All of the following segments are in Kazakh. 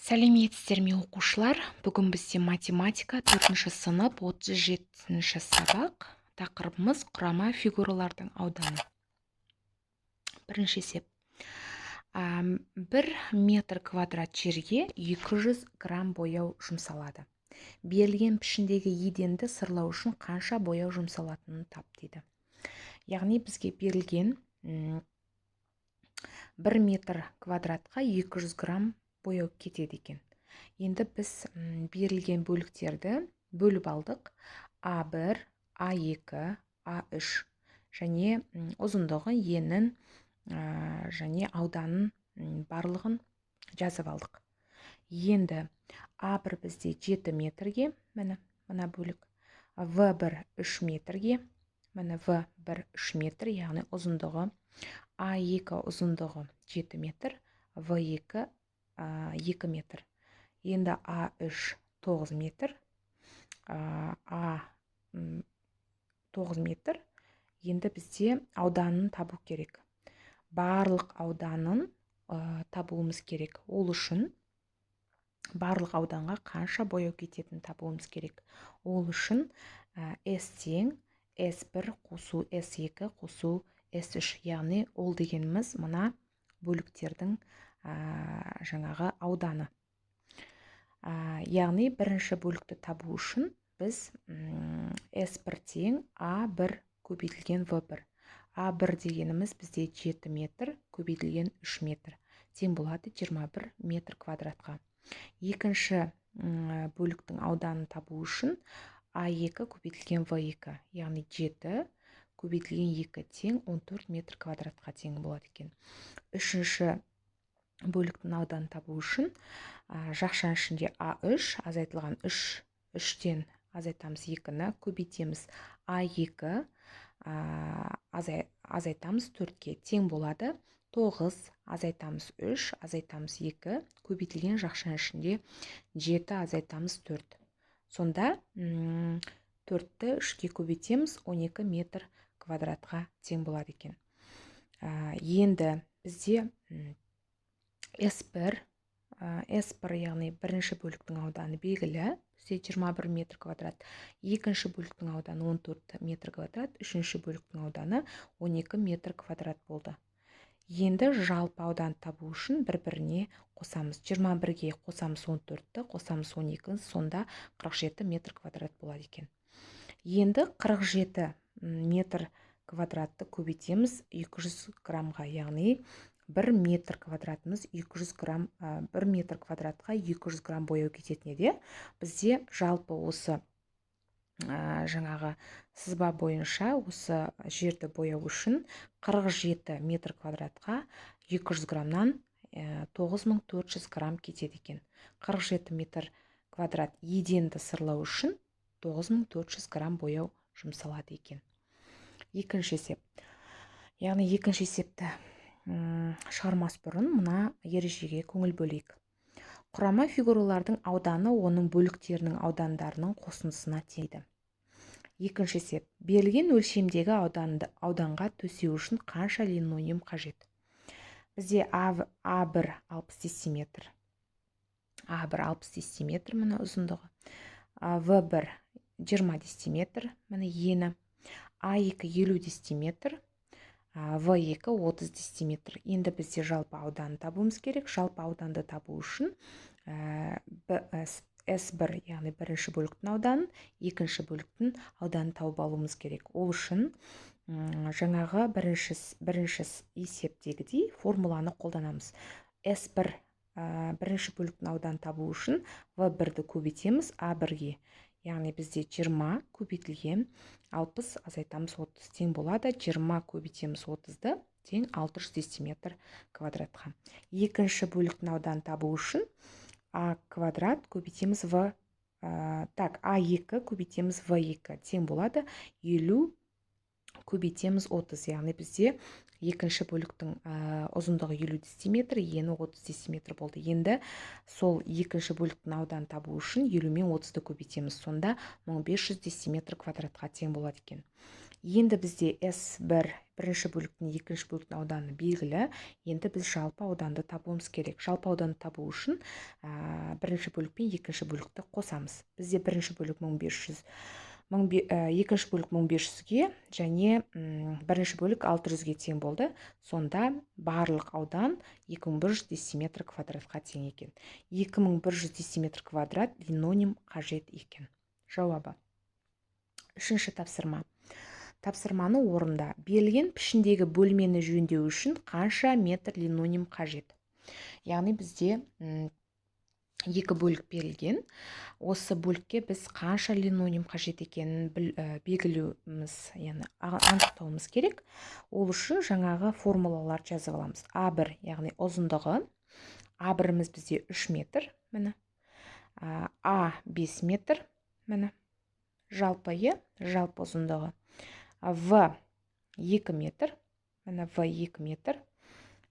Сәлеметсіздер ме, оқушылар! Бүгін бізде математика, төртінші сынып, 37-ші сабақ. Тақырыбымыз: құрама фигуралардың ауданы. Бірінші есеп. 1 метр квадрат жерге 200 грамм бояу жұмсалады. Берілген пішіндегі еденді сырлау үшін қанша бояу жұмсалатынын тап дейді. Яғни бізге берілген 1 метр квадратқа 200 грамм бояу кетеді екен. Енді біз берілген бөліктерді бөліп алдық: А1, А2, А3 және ұзындығы, енін және ауданын, барлығын жазып алдық. Енді А1 бізде 7 метрге, міне, мына бөлік, В1 3 метрге, міне, В1 3 метр, яғни ұзындығы, А2 ұзындығы 7 метр, В2 2 метр. Енді А3 9 метр, А 9 метр. Енді бізде ауданын табу керек, барлық ауданын табуымыз керек. Ол үшін барлық ауданға қанша бояу кететінін табуымыз керек. Ол үшін S тең S1 қосу S2 қосу S3, яғни ол дегеніміз мына бөліктердің жаңағы ауданы. Яғни бірінші бөлікті табу үшін біз S1 тең А1 көбейтілген В1. А1 дегеніміз бізде 7 метр көбейтілген 3 метр тең болады 21 метр квадратқа. Екінші бөліктің ауданын табу үшін А2 көбейтілген В2, яғни 7 көбейтілген 2 тең 14 метр квадратқа тең болады екен. Үшінші бөліктің ауданын табу үшін жақшаның ішінде А3 азайтылған 3, 3-тен азайтамыз 2-ні, көбейтеміз А2 азайтамыз 4-ке, тең болады 9 азайтамыз 3 азайтамыз 2 көбейтілген жақшаның ішінде 7 азайтамыз 4. Сонда 4-ті 3-ке көбейтеміз, 12 метр квадратқа тең болады екен. Енді бізде S1, S1, яғни бірінші бөліктің ауданы белгілі, бізде 21 метр квадрат, екінші бөліктің ауданы 14 метр квадрат, үшінші бөліктің ауданы 12 метр квадрат болды. Енді жалпы ауданды табу үшін бір біріне қосамыз: 21-ге қосамыз 14-ті, қосамыз 12, сонда 47 метр квадрат болады екен. Енді 47 метр квадратты көбейтеміз 200 граммға, яғни 1 метр квадратымыз 200 грамм, 1 метр квадратқа 200 грамм бояу кететін еді. Бізде жалпы осы жаңағы сызба бойынша осы жерді бояу үшін 47 метр квадратқа 200 граммнан 9400 грамм кетеді екен. 47 метр квадрат еденді сырлау үшін 9400 грамм бояу жұмсалады екен. Екінші есеп. Яғни екінші есепті шығармас бұрын мына ережеге көңіл бөлейік: құрама фигуралардың ауданы оның бөліктерінің аудандарының қосындысына тең. Екінші есеп: берілген өлшемдегі ауданды, ауданға төсеу үшін қанша линолеум қажет? Бізде А1 60 дециметр, А1 60 дециметр, міне, ұзындығы, В1 20 дециметр, міне, ені, А2 50 дециметр, В2 30 дециметр. Енді бізде жалпы ауданын табуымыз керек. Жалпы ауданды табу үшін S1, яғни бірінші бөліктің ауданын, екінші бөліктің ауданын тауып алуымыз керек. Ол үшін жаңағы бірінші есептегідей формуланы қолданамыз. S1, бірінші бөліктің ауданын табу үшін В1-ді көбейтеміз А1-ге, яғни бізде 20 көбейтілген 60 азайтамыз 30 тең болады 20 көбейтеміз 30-ды, тең 600 дециметр квадратқа. Екінші бөліктің ауданын табу үшін а квадрат көбейтеміз в, так, а2 көбейтеміз в2 тең болады 50 көбейтеміз 30, яғни бізде екінші бөліктің ұзындығы 50 дециметр, ені 30 дециметр болды. Енді сол екінші бөліктің ауданын табу үшін 50 мен 30-ды көбейтеміз, сонда 1500 дециметр квадратқа тең болады екен. Енді бізде S1 бірінші бөліктің, екінші бөліктің ауданы белгілі. Енді біз жалпы ауданды табуымыз керек. Жалпы ауданды табу үшін бірінші бөлік пен екінші бөлікті қосамыз. Бізде бірінші бөлік 1500, екінші бөлік 1500-ге және бірінші бөлік 600-ге тең болды. Сонда барлық аудан 2100 дециметр квадратқа тең екен. 2100 дециметр квадрат линолеум қажет екен. Жауабы. Үшінші тапсырма. Тапсырманы орында. Берілген пішіндегі бөлмені жөндеу үшін қанша метр линолеум қажет? Яғни бізде екі бөлік берілген. Осы бөлікке біз қанша линолеум қажет екенін белгілеуіміз, яғни анықтауымыз керек. Ол үшін жаңағы формулаларды жазып аламыз. А1, яғни ұзындығы. А1-іміз бізде 3 метр, міне. А 5 метр, міне. Жалпы, жалпы ұзындығы. В 2 метр, міне, В 2 метр.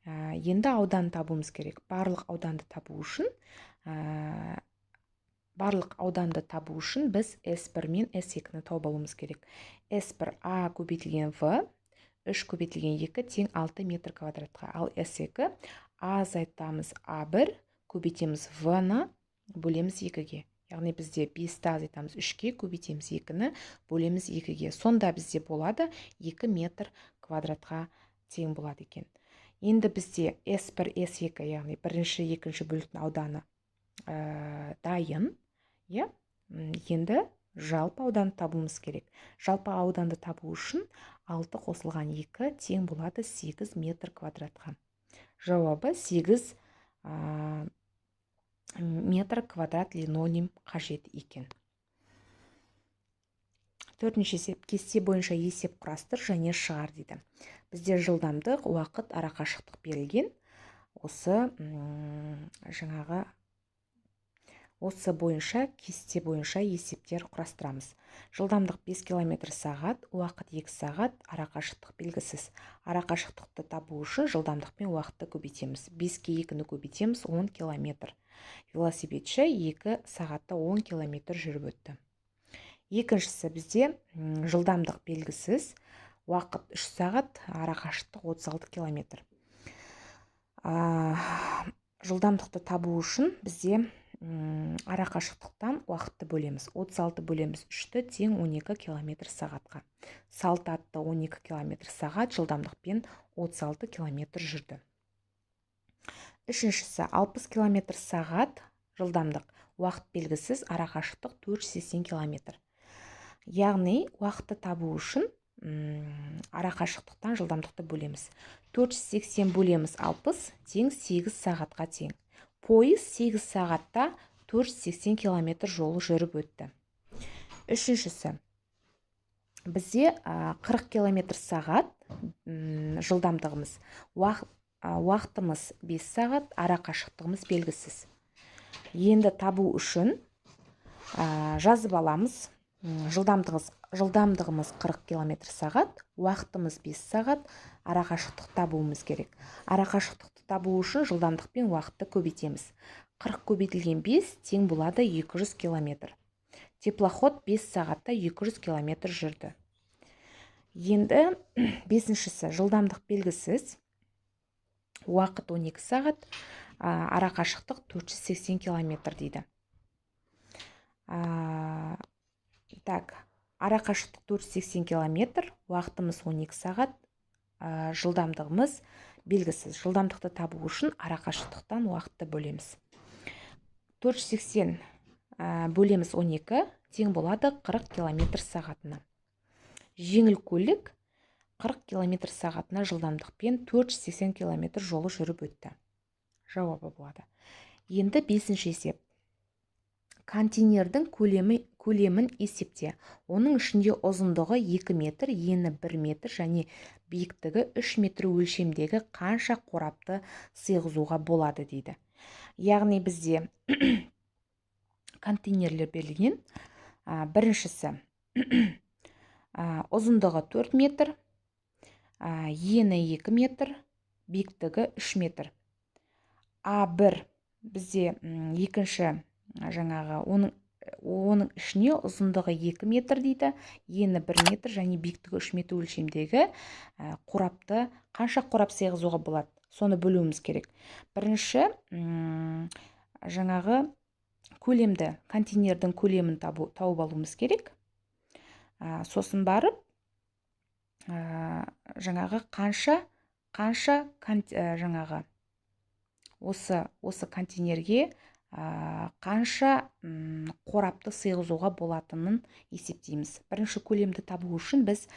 Енді ауданды табуымыз керек. Барлық ауданды табу үшін біз S1 мен S2-ні тауып алуымыз керек. S1 А көбейтілген В, 3 көбейтілген 2 тең 6 метр квадратқа. Ал S2 А азайтамыз А1 көбейтеміз В-ны бөлеміз 2-ге. Яғни бізде 5-ті азайтамыз 3-ке, көбейтеміз 2-ні, бөлеміз 2-ге. Сонда бізде болады 2 метр квадратқа тең болады екен. Енді бізде S1, S2, яғни бірінші, екінші бөліктің ауданы дайын. Иә? Енді жалпы ауданды табуымыз керек. Жалпы ауданды табу үшін 6 қосылған 2 тең болады 8 метр квадратқа. Жауабы 8 метр квадрат линолеум қажет екен. Төртінші есеп. Кесте бойынша есеп құрастыр және шығар дейді. Бізде жылдамдық, уақыт, арақашықтық берілген. Осы жаңағы осы бойынша, кесте бойынша есептер құрастырамыз. Жылдамдық 5 км сағат, уақыт 2 сағат, арақашықтық белгісіз. Арақашықтықты табу үшін жылдамдық пен уақытты көбейтеміз. 5-ке 2-ні көбейтеміз, 10 км. Велосипедші 2 сағатта 10 км жүріп өтті. Екіншісі бізде жылдамдық белгісіз, уақыт 3 сағат, арақашықтық 36 километр. Жылдамдықты табу үшін бізде арақашықтықтан уақытты бөлеміз. 36 бөлеміз 3-ті тең 12 километр сағатқа. Салт атты 12 километр сағат жылдамдықпен 36 километр жүрді. Үшіншісі 60 километр сағат жылдамдық, уақыт белгісіз, арақашықтық 480 километр. Яғни уақытты табу үшін арақашықтықтан жылдамдықты бөлеміз. 480 бөлеміз 60 тең 8 сағатқа тең. Пойыз 8 сағатта 480 километр жол жүріп өтті. Үшіншісі бізде 40 километр сағат жылдамдығымыз, уақытымыз 5 сағат, арақашықтығымыз белгісіз. Енді табу үшін жазып аламыз. Жылдамдығымыз 40 километр сағат, уақытымыз 5 сағат, арақашықтық табуымыз керек. Арақашықтықты табу үшін жылдамдық пен уақытты көбейтеміз. 40 көбейтілген 5 тең болады 200 километр. Теплоход 5 сағатта 200 километр жүрді. Енді бесіншісі жылдамдық белгісіз, уақыт 12 сағат, арақашықтық 480 километр дейді. Так, арақашықтық 480 километр, уақытымыз 12 сағат, жылдамдығымыз белгісіз. Жылдамдықты табу үшін арақашықтықтан уақытты бөлеміз. 480 бөлеміз 12 тең болады 40 километр сағатына. Жеңіл көлік 40 километр сағатына жылдамдықпен 480 километр жолы жүріп өтті. Жауабы болады. Енді бесінші есеп. Контейнердің көлемін есепте. Оның ішінде ұзындығы 2 метр, ені 1 метр және биіктігі 3 метр өлшемдегі қанша қорапты сыйғызуға болады дейді. Яғни бізде контейнерлер берілген. Біріншісі ұзындығы 4 метр, ені 2 метр, биіктігі 3 метр. А1 бізде екінші жаңағы оның Оның ішіне ұзындығы 2 метр дейді, ені 1 метр және биіктігі 3 метр өлшемдегі қорапты, қанша қорап сыйғызуға болады, соны бөлуіміз керек. Бірінші жаңағы көлемді, контейнердің көлемін тауып алуымыз керек. Сосын барып жаңағы қанша жаңағы осы контейнерге қанша қорапты сыйғызуға болатынын есептейміз. Бірінші көлемді табу үшін біз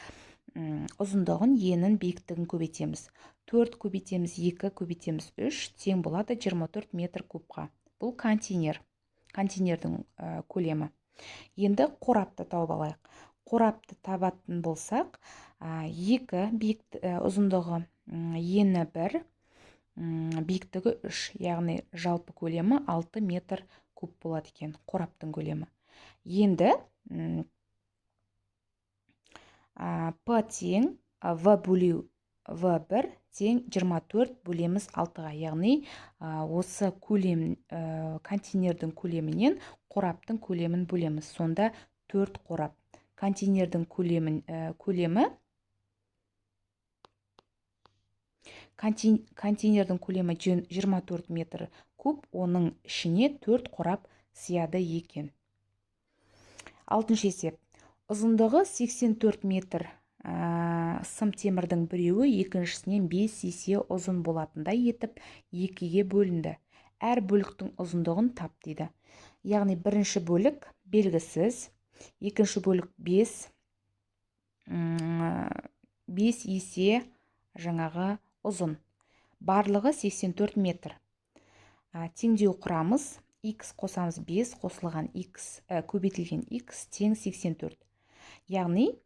ұзындығын, енін, биіктігін көбейтеміз. 4 көбейтеміз 2 көбейтеміз 3 тең болады 24 метр кубқа. Бұл контейнер, контейнердің көлемі. Енді қорапты тауып алайық. Қорапты табатын болсақ, 2 биік, ұзындығы, ені 1, биіктігі 3, яғни жалпы көлемі 6 метр куб болады екен, қораптың көлемі. Енді П тең В бөлу В1 тең 24 бөлеміз 6-ға, яғни осы көлем, контейнердің көлемінен қораптың көлемін бөлеміз. Сонда 4 қорап. Контейнердің көлемі контейнердің көлемі 24 метр куб, оның ішіне 4 қорап сияды екен. Алтыншы есеп. Ұзындығы 84 метр сым темірдің біреуі екіншісінен 5 есе ұзын болатындай етіп екіге бөлінді. Әр бөліктің ұзындығын тап дейді. Яғни бірінші бөлік белгісіз, екінші бөлік 5 есе жаңағы ұзын. Барлығы 84 метр. Теңдеу құрамыз. X қосамыз 5 қосылған X, көбейтілген X тең 84. Яғни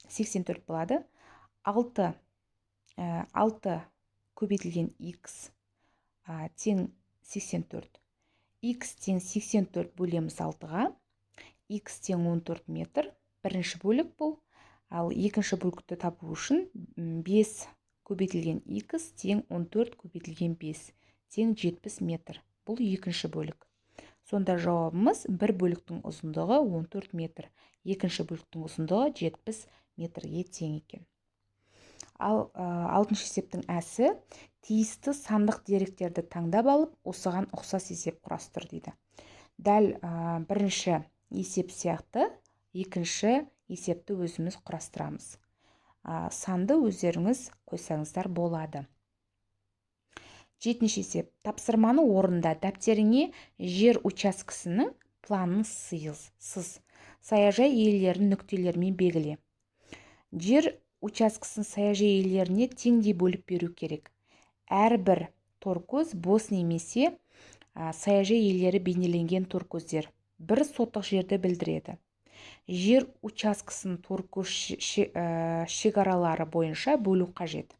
84 болады. 6 көбейтілген X тең 84. X тең 84 бөлеміз 6-ға. X тең 14 метр. Бірінші бөлік бұл. Ал екінші бөлікті табу үшін 5 көбейтілген X тең 14 көбейтілген 5 тең 70 метр. Бұл екінші бөлік. Сонда жауабымыз бір бөліктің ұзындығы 14 метр, екінші бөліктің ұзындығы 70 метрге тең екен. Ал алтыншы есептің әсі тиісті сандық деректерді таңдап алып, осыған ұқсас есеп құрастыр дейді. Дәл бірінші есеп сияқты екінші есепті өзіміз құрастырамыз. Санды өздеріңіз қойсаңыздар болады. Жетінші есеп. Тапсырманы орында. Дәптеріңе жер учаскесінің планын сыз. Саяжай иелерін нүктелермен белгіле. Жер учаскесін саяжай иелеріне теңдей бөліп беру керек. Әрбір торкөз бос немесе саяжай иелері бейнеленген торкөздер бір сотық жерді білдіреді. Жер учаскесін торкөз шекаралары бойынша бөлу қажет.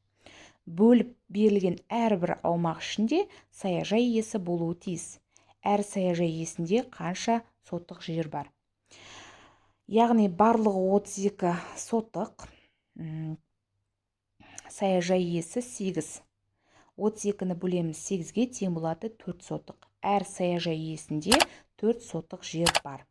Бөліп берілген әрбір аумақ ішінде саяжай иесі болуы тиіс. Әр саяжай иесінде қанша сотық жер бар? Яғни барлығы 32 сотық, саяжай иесі 8. 32-ні бөлеміз 8-ге, тең болады 4 сотық. Әр саяжай иесінде 4 сотық жер бар.